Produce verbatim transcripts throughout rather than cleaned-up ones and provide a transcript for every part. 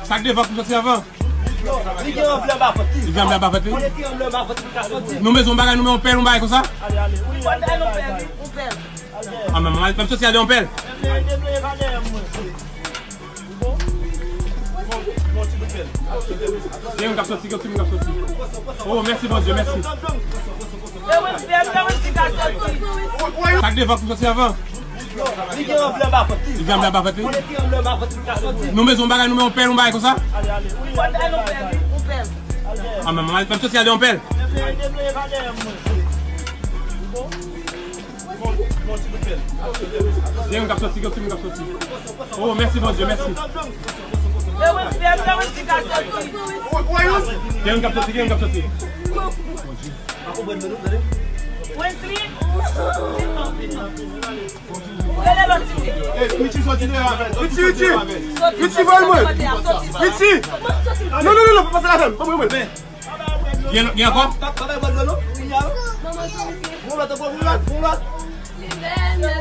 Sa k devan pou soti anvan. Li gen anble anba vant li. Li gen anble anba vant li. Konnen ti anble anba vant li ka soti. Nou bezwen yon bagay, nou bezwen yon pèl, yon bagay konsa. Fò n bay nou pèl, wi, yon pèl. Ah, men, mwen, mwen soti al yon pèl. Gen yon k ap soti, gen yon k ap soti. Oh, mèsi, Bondye, mèsi. Sa k devan pou soti anvan. Li gen anble anba vant li. Li gen anble anba vant li. Konnen ti anble anba vant li ka soti. Nou bezwen yon bagay, nou bezwen yon pèl, yon bagay konsa. Fò n bay nou pèl, wi, yon pèl. Ah, men, mwen, mwen soti al yon pèl. Gen yon k ap soti, gen yon k ap soti. Oh, mèsi, Bondye, mèsi. Gen yon k ap soti, gen yon k ap soti. Wesley. Rele lòt timoun. Richie, Richie. Richie, voye mwen. Richie. Non, non, non, non, pa pase la fèm. Pa mwen, mwen. Gen, gen ankò?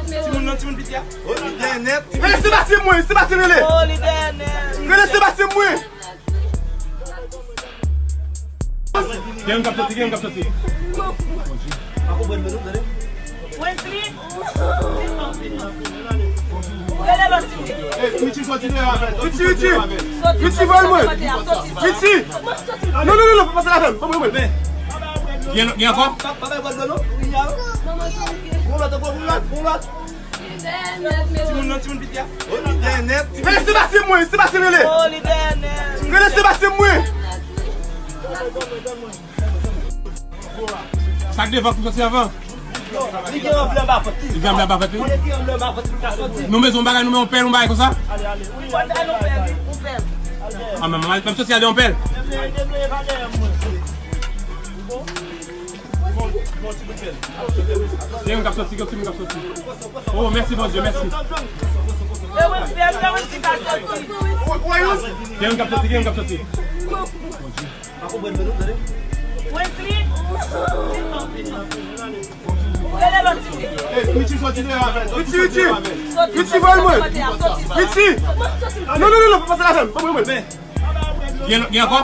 Timoun nan, timoun piti a. Rele Sebastien mwen, Sebastien rele. Rele Sebastien mwen. Gen yon k ap soti, gen yon k ap soti. Wesley. Rele lòt timoun. Richie, Richie. Richie, voye mwen. Richie. Non, non, non, non, pa pase la fèm. Pa mwen, mwen. Gen, gen ankò? Timoun nan, timoun piti a. Rele Sebastien mwen, Sebastien rele. Rele Sebastien mwen. Sa k devan pou soti anvan. Li gen anble anba vant li. Li gen anble anba vant li. Konnen ti anble anba vant li ka soti. Nou bezwen yon bagay, nou bezwen yon pèl, yon bagay konsa. Fò n bay nou pèl, wi, yon pèl. Ah, men, mwen, mwen soti al yon pèl. Gen yon k ap soti, gen yon k ap soti. Oh, mèsi, Bondye, mèsi. Gen yon k ap soti, gen yon k ap soti. Wesley. Rele lòt timoun. Richie, Richie. Richie, voye mwen. Richie. Non, non, non, non, pa pase la fèm. Pa mwen, mwen. Gen, gen ankò?